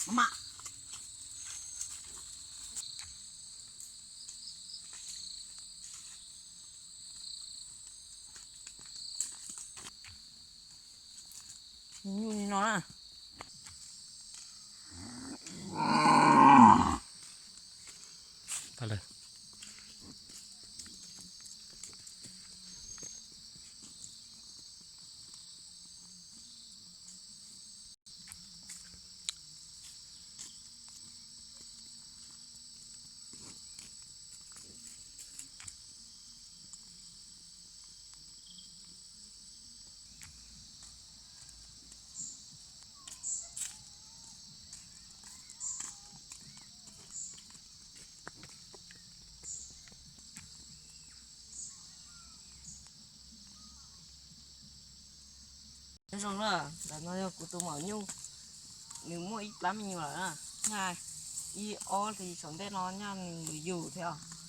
Mam, nyuj li no na. Nyob zoo na, ntawm no yog kuv tus maum nyuj, nws muaj ib plab me nyuam lawm na. Nyaj ib ob hlis saum ntej no nyaj nws yug thiab os.